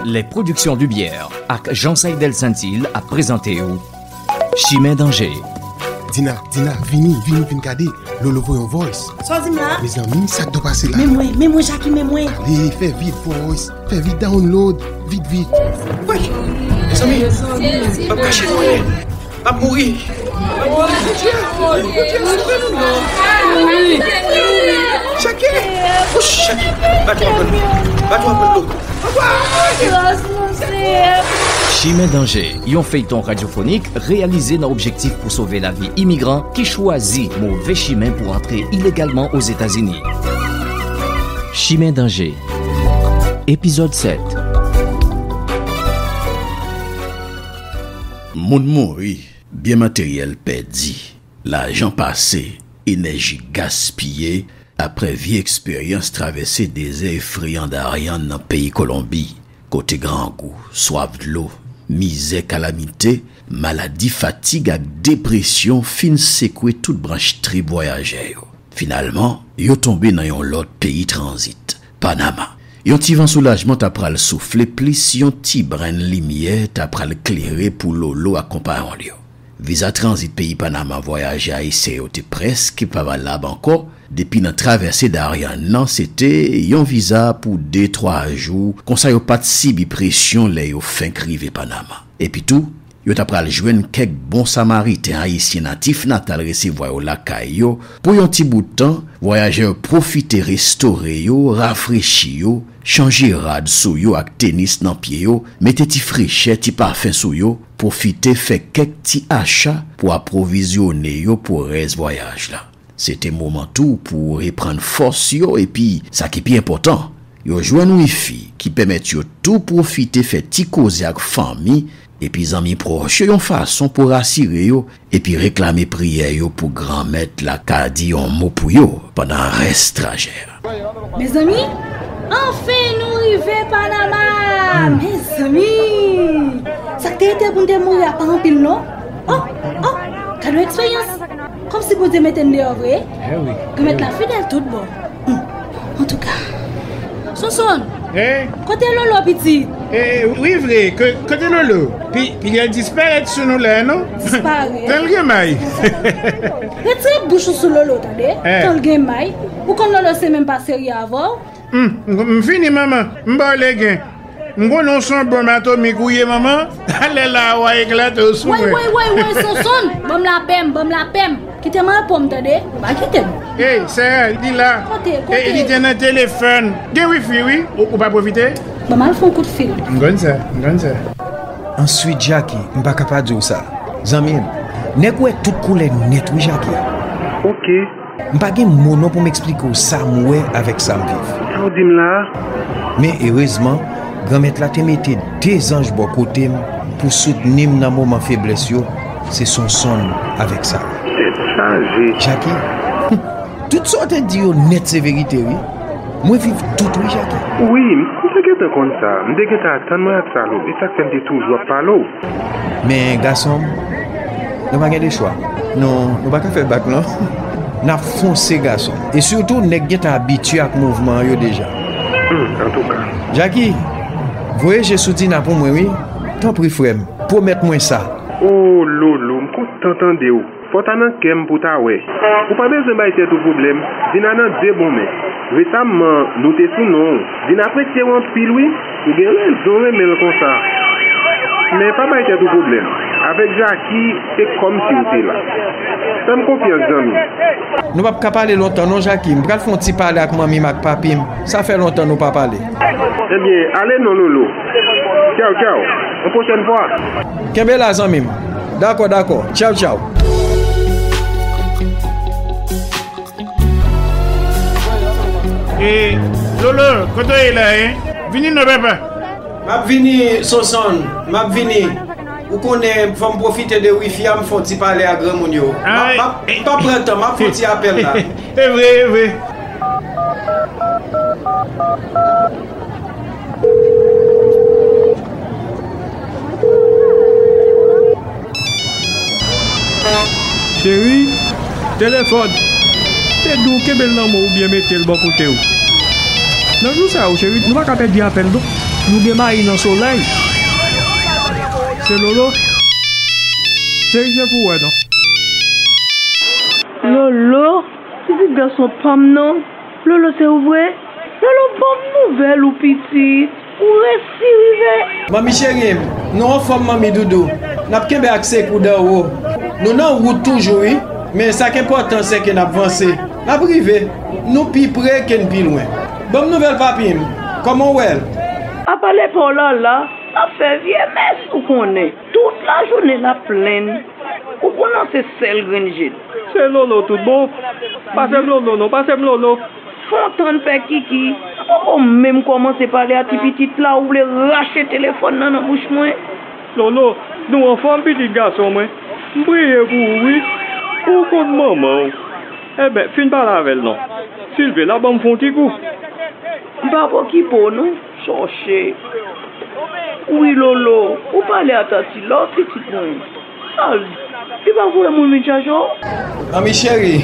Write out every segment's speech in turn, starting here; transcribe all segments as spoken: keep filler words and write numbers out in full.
Les Productions Dubière ak Jean Saïdel Saintil ap prezante w Chimen Danje. Dina, Dina, vini, vini, vin gade. Lolo voye yon voice. Sa w di m la? Mezanmi, sa k dwe pase la? Men mwen, men mwen, Jackie, men mwen. Ale, fè vit voice. Fè vit download. Vit, vit. Woy! Mezanmi, m ap kache mwen. M ap mouri. Jackie! Wouch, Jackie! Bato ap pran dlo. Bato ap pran dlo. Chimen Danje, yon feyton radyofonik reyalize nan objektif pou sove lavi imigran ki chwazi move chimen pou antre ilegalman Ozetazini. Chimen Danje, epizòd sèt. Moun mouri, byen materyèl pèdi, lajan pase, enèji gaspiye, apre vye eksperyans travèse dezè efreyan Darien nan peyi Kolonbi, kote grangou, swaf dlo, mizè, kalamite, maladi, fatig ak depresyon fin sekwe tout branch trip vwayajè yo. Finalman, yo tonbe nan yon lòt peyi tranzit, Panama. Yon ti van soulajman ta pral soufle, plis yon ti brenn limyè ta pral klere pou Lolo ak konpayon l yo. Viza tranzit peyi Panama vwayajè ayisyen yo te prèske pa valab ankò. Depi nan travèse Darien nan, se te yon viza pou de, twa jou, konsa yo pa t sibi presyon lè yo fenk rive Panama. Epitou, yo ta pral jwenn kèk bon Samariten ayisyen natif natal resevwa yo lakay yo pou yon ti bout tan. Vwayajè yo pwofite restore yo, rafrechi yo, chanje rad sou yo ak tenis nan pye yo, mete ti frechè, ti pafen sou yo, pwofite fè kèk ti acha pou apwovizyone yo pou rès vwayaj la. Se te moman tou pou reprann fòs yo, epi, sa ki pi enpòtan, yo jwenn wifi ki pèmèt yo tou pwofite fè ti koze ak fanmi epi zanmi pwòch yo, yon fason pou rasire yo epi reklame priyè yo pou Granmèt la ka di yon mo pou yo pandan rès trajè a. Mezanmi, anfen nou rive Panama! Mezanmi! Sa k te rete pou n te mouri a pa anpil non. Oh, oh, gade yon eksperyans! Kòmsi Bondye mete n deyò vre. Granmèt la fidèl tout bon. Hmm. Antouka. Sonsonn, kote Lolo pitit? Eh, wi vre, kote Lolo? Pi, pi l disparèt sou nou la, non? Disparèt? Tan l gen may. Retire bouch ou sou Lolo, tande? Tan l gen may. Ou konn Lolo se menm pa serye avè w? Hmm, m, m fini, manman. M ba w legen. M konnen w se yon bonm atomik ou ye, manman. Alè la a, w a eklate w sou mwen. Woy, woy, woy, woy, Sonsonn. Ban m lapè m, ban m lapè m. Kite m repo m, tande? Ou pa kite m. Ey, sè, li la. Kote, kote? Ey, li te nan telefòn. Gen wifi, wi. Ou, ou pa pwofite? Ban m al fè yon kout fil. M konn sa, m konn sa. Answit, Jackie, m pa ka pa di w sa. Zanmi m, nèg wè tout koulè nèt, wi, Jackie. Ok. M pa gen mo non pou m eksplike w sa m wè avèk sa m viv. Sa w di m la a? Men erezman, Granmèt la te mete de zanj bò kote m pou soutni m nan moman feblès yo, se Sonsonn avèk Sara. Tèt chaje. Jackie, tout sa w te di yo nèt se verite, wi. Mwen viv tout, wi, Jackie. Wi, m te gentan konn sa. M te gentan atann mwen ak sa, Lolo. E sa k fè m te toujou ap pale w. Men gason m, nou pa gen de chwa. Nou, nou pa ka fè bak non. N ap fonse gason m. E sitou nèg gentan abitye ak mouvman an yo deja. Hmm, antouka. Jackie, voye je sou Dina pou mwen wi. Tanpri frè m, pwomèt mwen sa. O Lolo, m kontan tande w. Fò w ta nan kè m pou w ta wè. Ou pa bezwen bay tèt ou pwoblèm. Dina nan de bon men. Resamman, nou te sou non w. Dina apresye w anpil wi. Ou gen rezon renmen l konsa. Men pa bay tèt ou pwoblèm. Avèk Jackie, se kòmsi w te la. Fè m konfyans, zanmi. Nou p ap ka pale lontan non, Jackie. M pral fè yon ti pale ak manmi m ak papi m. Sa fè lontan nou pa pale. Ebyen, ale non, Lolo. Tchaw, tchaw. Yon pwochèn fwa. Kenbe la, zanmi m. Dakò, dakò. Tchaw, tchaw. E, Lolo, kote w ye la, en? Vini non, papa. M ap vini, Sonsonn. M ap vini. Ou konnen, fò m pwofite de wifi a, m fè yon ti pale ak granmoun yo. M ap, m ap, m p ap pran tan, m ap fè yon ti apèl la. E vre, e vre. Cheri, telefòn. Te di w kenbe l nan men w oubyen mete l bò kote w. Nan jou sa yo, cheri, nou pa ka pèdi apèl non. Nou gen mayi nan solèy. Se Lolo. Se rive pou wè non. Lolo, pitit gason pa m nan. Lolo, se ou vre? Lolo, ban m nouvèl ou pitit. Ou resi rive? Manmi cheri m, nou anfòm manmi doudou. N ap kenbe ak sekou danwo. Nou nan wout toujou wi, men sa k enpòtan se ke n ap vanse. N ap rive. Nou pi pre ke n pi lwen. Ban m nouvèl papi m. Kòman w wè l? Apa lè pa w la la, l ap fè vye mès ou konnen. Tout lajounen l ap plenn. Ou konnen se sèl grenn je l. Se Lolo tout bon. Pase m Lolo non, pase m Lolo. Fè w tann pè Kiki. M poko menm kòmanse pale a ti pitit la, ou vle rache telefòn nan nan bouch mwen. Lolo, nou anfòm pitit gason mwen. M priye pou ou wi. Ou konn manman w. Enben, fin pale avè l non. Si l vle, l a ban m fè yon ti kou. M p ap okipe w non, chòche. Wi Lolo, ou pale a Tati la, pitit mwen. Sal, li pa voye moun vin chache w? Manmi cheri,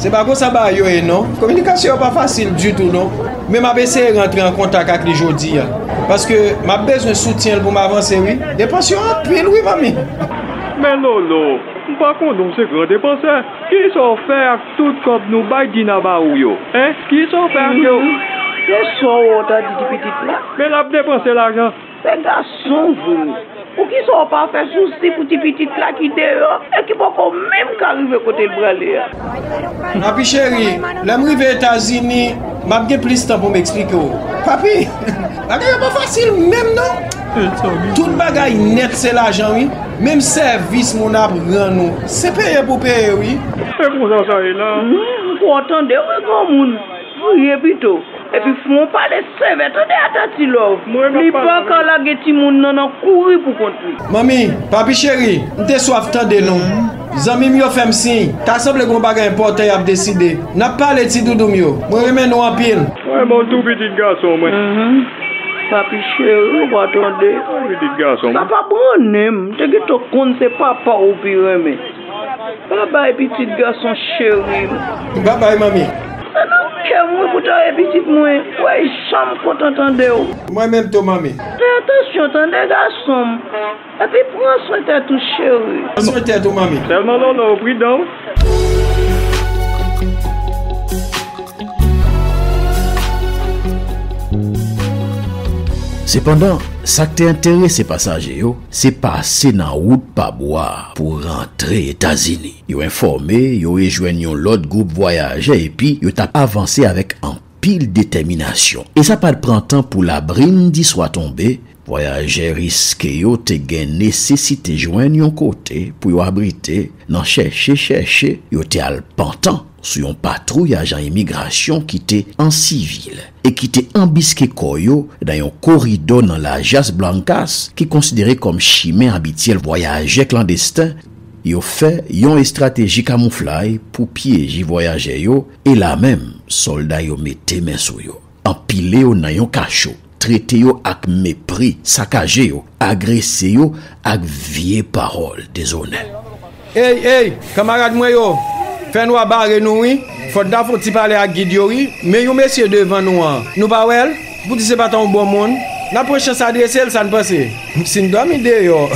se pa konsa bagay yo ye non. Kominikasyon yo pa fasil ditou non. Men m ap eseye rantre an kontak ak li jodi a. Paske m ap bezwen soutyen l pou m avanse wi. Depans yo anpil wi manmi. Men Lolo, m pa konnen w se gran depansè. Kisa w fè ak tout kòb nou bay Dina ba ou yo? Hen? Kisa w fè ak yo? Mhm. Se sa w wè w ta di ti pitit la. Men l ap depanse lajan. Se gason w vre. Poukisa w pa fè sousi pou ti pitit la ki deyò e ki poko menm ka rive kote l prale a? Papi cheri, lè m rive Etazini, m ap gen plis tan pou m eksplike w. Papi, bagay yo pa fasil menm non. Tout bagay nèt se lajan wi. Menm sèvis moun ap rann ou, se peye pou peye wi. Se konsa sa ye la. Hmm, m kwè w tande wi granmoun. Priye pito. Epi fè w pale sevè tande a Tati Love. Li pa ka lage timoun nan nan kouri pou kont li. Manmi, papi cheri, m te swaf tande nou. Zanmi m yo fè m siy. Ta sanble gon bagay enpòtan y ap deside. N ap pale ti doudou m yo. Mwen renmen nou anpil. Mwen renmen w tou pitit gason mwen. Mhm. Papi cheri, ou pa tande. Pitit gason mwen. Sa pa brannen m. M te gentan konn se papa w ou pi renmen. Babay pitit gason cheri m. Babay manmi. Se nan kè m wi pou tande pitit mwen. Wè jan m kontan tande w. Mwen menm tou manmi. Fè atansyon tande gason m. Epi pran swen tèt ou cheri. Pran swen tèt ou manmi. Sèlman Lolo, pridan wi. Sepandan, sa k te enterese pasaje yo, se pase nan wout pa bwa a pou rantre Etazini. Yo enfòme, yo rejwenn yon lòt gwoup vwayajè epi yo t ap avanse avèk anpil detèminasyon. E sa pa t pran tan pou labrin di swa tonbe, vwayajè riske yo te gen nesesite jwenn yon kote pou yo abrite. Nan chèche, chèche, yo te al pantan sou yon patwouy ajan imigrasyon ki te an sivil e ki te anbiske kò yo nan yon koridò nan Las Blancas ki konsidere kòm chimen abityèl vwayajè klandesten. Yo fè yon estrateji kamouflay pou pyeje vwayajè yo, e lamenm, sòlda yo mete men sou yo, anpile yo nan yon kacho, trete yo ak mepri, sakaje yo, agrese yo ak vye pawòl dezonè. Ey, ey, kanmarad mwen yo, fènwa bare nou wi. Fò n ta fè yon ti pale ak gid yo wi. Men yon mesye devan nou an, nou pa wè l? Poudi se pa t yon bon moun? N ap pran chans adrese l, sa n panse? Si n dòmi deyò,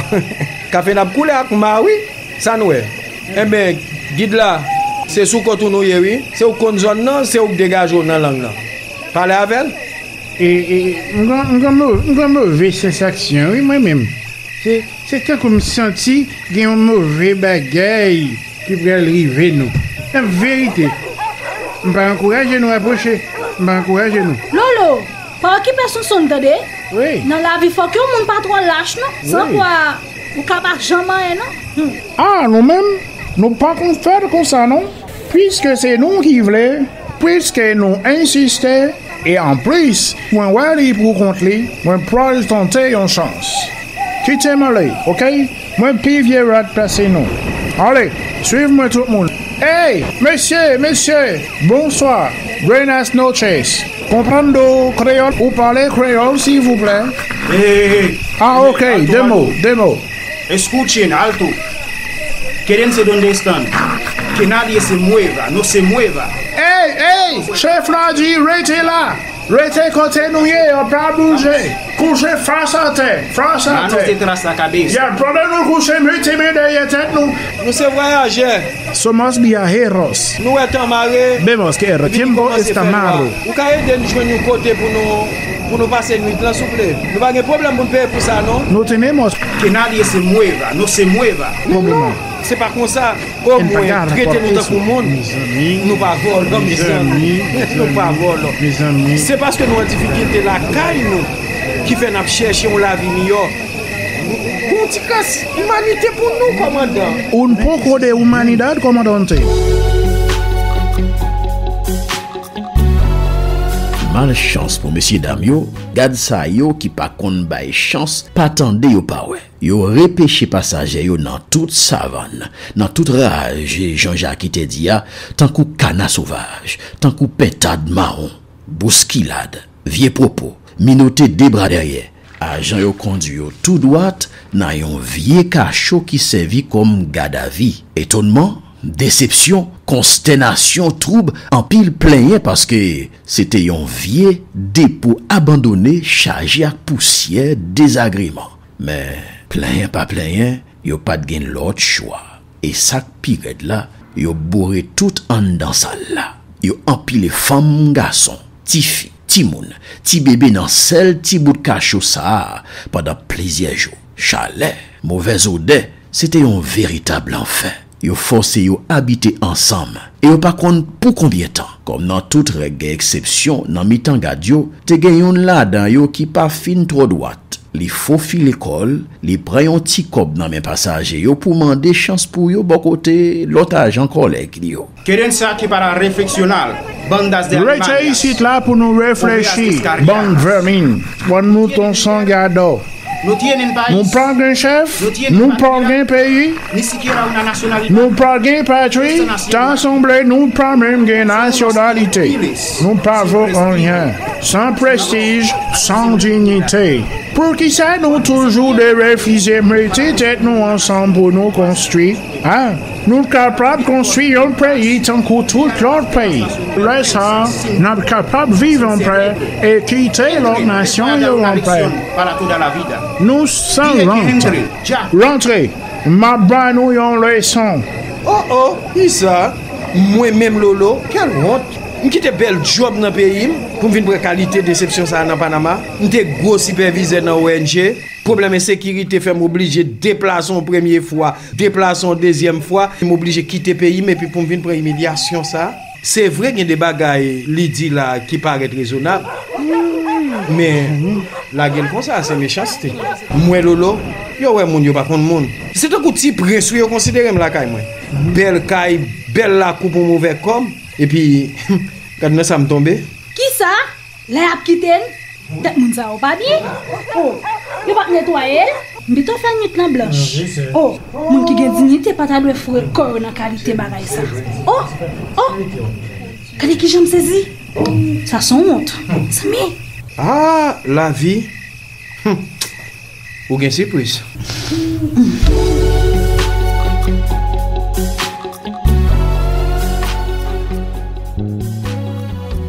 kafe n ap koule ak ma wi. Sa n wè? Enben, gid la, se sou kont ou nou ye wi. Se ou k konn zòn nan, se ou k degaje w nan lang nan. Pale avè l. E, e, m gen, m gen mo-, m gen move sansasyon wi, mwen menm. Se, se tankou m santi gen yon move bagay ki pral rive nou. Nan verite, m pa ankouraje nou apwoche. M pa ankouraje nou. Lolo, pa okipe Sonsonn tande. Wi. Nan lavi fòk yon moun pa twò lach non. Wi. San kwa ou ka pa janm anyen non. Hmm. A, nou menm, nou pa konn fè l konsa non. Piske se nou ki vle, piske nou ensiste, e anplis, mwen wè li pou kont li, mwen pral tante yon chans. Kite m ale, oke? Mwen pi vye rat pase nou. Ale, swiv mwen tout moun. Ey, mesye, mesye, bonswa, buenas noches. Comprendo kreyòl, ou pale kreyòl, silvouplè? Ey, ey, ey. Ah, ok, alto, de mo, alto. De mo. Escuchen, alto. Quédense donde están. Que nadie se mueva, no se mueva. Ey, ey, chèf la di rete la. Rete kote nou ye, pa bouje. Kouche fas atè, fas atè. Manos detrás la cabeza. Ya, pwoblèm nou kouche, mete men dèyè tèt nou. Nou se vwayajè. Somos viajeros. Nou wè tan mare. Vemos que el tiempo está malo. Ou ka ede n jwenn yon kote pou nou, pou nou pase nwit lan, souple? Nou pa gen pwoblèm pou n peye pou sa, non. No tenemos. Que nadie se mueva, no se mueva. Pwoblèm. Non, se pa konsa. Omwen, trete nou tankou moun. Nou pa vòlò, mezanmi. Nou pa vòlò. Se paske nou an difikilte lakay nou ki fè n ap chèche yon lavi miyò. Yon ti kras imanite pou nou, kòmandan. Un poco de humanidad, comandante. Malchans pou mesyedam yo, gad sa yo ki pa konn bay chans, pa tande yo pa wè. Yo repeche pasaje yo nan tout savann, nan tout raje, jan Jaki te di a, tankou kana sovaj, tankou pentad mawon, bouskilad, vye pwopo, minote de bra dèyè. Ajan yo kondui yo tou dwat nan yon vye kacho ki sèvi kòm gadavi. Etonnman, desepsyon, konstènasyon, twoub, anpil plenyen paske se te yon vye depo abandone chaje ak pousyè dezagreman. Men, plenyen pa plenyen, yo pa t gen lòt chwa. E sa k pi rèd la, yo boure tout anndan sal la. Yo anpile fanm, gason, tifi, timoun, ti bebe nan sèl ti bout kacho sa a pandan plizyè jou. Chalè, movèz odè, se te yon veritab lanfè. Yo fòse yo abite ansanm, e yo pa konn pou konbyen tan. Kòm nan tout règ gen eksepsyon, nan mitan gad yo, te gen youn ladan yo ki pa fin twò dwat. Li fofile kò l, li pran yon ti kòb nan men pasaje yo pou mande chans pou yo bò kote lòt ajan kòlèg li yo. Quédense aquí para reflexionar, bandas de animales. Rete isit la pou nou reflechi, bann vèmin, bann mouton san gadò. Nou pa gen chèf, nou pa gen peyi, nou pa gen patri, ta sanble nou pa menm gen nasyonalite. Nou pa vo anyen, san prestij, san diyite. Poukisa nou toujou dwe refize mete tèt nou ansanm pou nou konstwi? A, nou kapab konstwi yon peyi tankou tout lòt peyi. Lè sa a, n ap kapab viv anpè e kite lòt nasyon yo anpè. Nou san wont. Rantre, m ap ba nou yon leson. O, o, kisa? Mwen menm, Lolo, kèl wont! M kite bèl djòb nan peyi m pou m vin pran kalite desepsyon sa a nan Panama. M te gwo sipèvizè nan O N G. Pwoblèm ensekirite fè m oblije deplase yon premye fwa, deplase yon dezyèm fwa, m oblije kite peyi m epi pou m vin pran imilyasyon sa. Se vre gen de bagay li di la ki parèt rezonab, men lage l konsa, se mechanste. M wè Lolo, yo wè moun, yo pa konn moun. Se tankou ti prens wi yo konsidere m lakay mwen. Bèl kay, bèl lakou pou movè kòb, epi gad nan sa m tonbe. Kisa? Lè y ap kite n, tèt moun sa yo pa byen. O, yo p ap netwaye l? M pito fè nwit lan blanch. O, moun ki gen diyite pa ta dwe foure kò yo nan kalite bagay sa. O, o, gade kijan m sezi. Sa se yon wont. Mezanmi. A, lavi. Hum. Ou gen sipriz.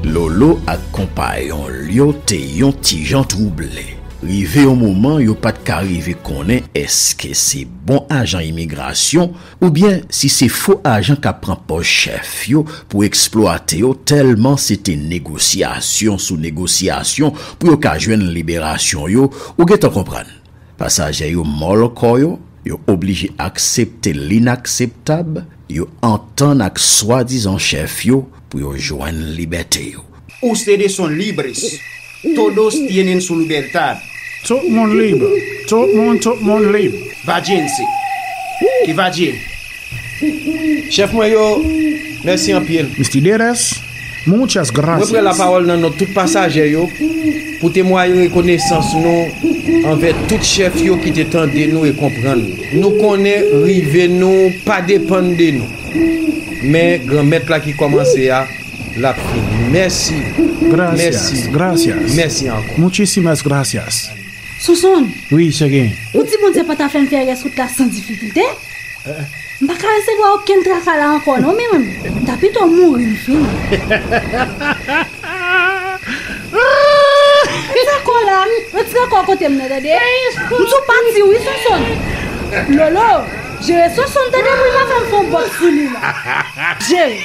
Lolo ak konpayon l yo te yon ti jan twouble. Rive yon moman, yo pa t ka rive konnen èske se bon ajan imigrasyon oubyen si se fo ajan k ap pran pòz chèf yo pou eksplwate yo, tèlman se te negosyasyon sou negosyasyon pou yo ka jwenn liberasyon yo, ou gentan konprann. Pasaje yo mòl kò yo, yo oblije aksepte linakseptab, yo antann ak swadizan chèf yo pou yo jwenn libète yo. Ustedes son libres. Todos tienen su libertad. Tout moun lib. Tout moun, tout moun lib. Váyanse. Que vayan. Chèf mwen yo, mèsi anpil. Mistideres, muchas gracias. Mwen pran lapawòl nan non tout pasaje yo pou temwaye rekonesans nou anvè tout chèf yo ki te tande nou e konprann nou. Nou konnen rive nou pa depann de nou, men Granmèt la ki kòmanse a, l ap fini. Mèsi. Gracias, mèsi, gracias. Mèsi ankò. Muchísimas gracias. Sonson. Wi, cheri. Ou di Bondye pa ta fè m fè rès wout la san difikilte? M pa ka resevwa okenn traka la ankò non, men mwen, m ta pito mouri m fini. Kola, retire kò kote m nan, tande? M sou pati, wi, Sonson. Lolo, jere Sonson, tande, pou l pa fè m fè yon bòt sou li la. Jere.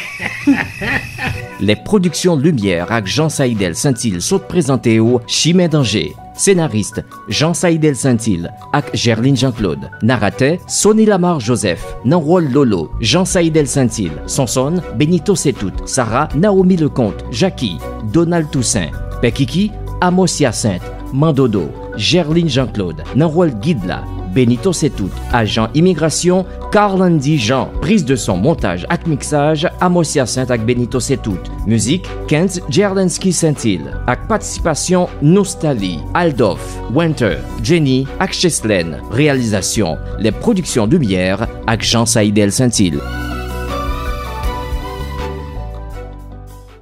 Les Productions Lumière ak Jean Saïdel Saintil sot prezante w Chimen Danje. Senaris, Jean Saïdel Saintil ak Gerline Jean-Claude. Naratè, Sony Lamar Joseph, nan wòl Lolo, Jean Saïdel Saintil, Sonson, Benito Setout, Sarah, Naomi Leconte, Jackie, Donald Toussaint, Pè Kiki, Amos Hyacinthe, Mandodo, Gerline Jean-Claude, nan wòl gid la, Benito Setout, ajan imigrasyon, Carlandy Jean, priz de son, montaj ak miksaj, Amos Hyacinthe ak Benito Setout, mizik, Kenz Gerlensky Saintil, ak patisipasyon Noustali, Aldorf, Winter, Jenny ak Cheslène, reyalizasyon, Les Productions Lumière ak Jean Saïdel Saintil.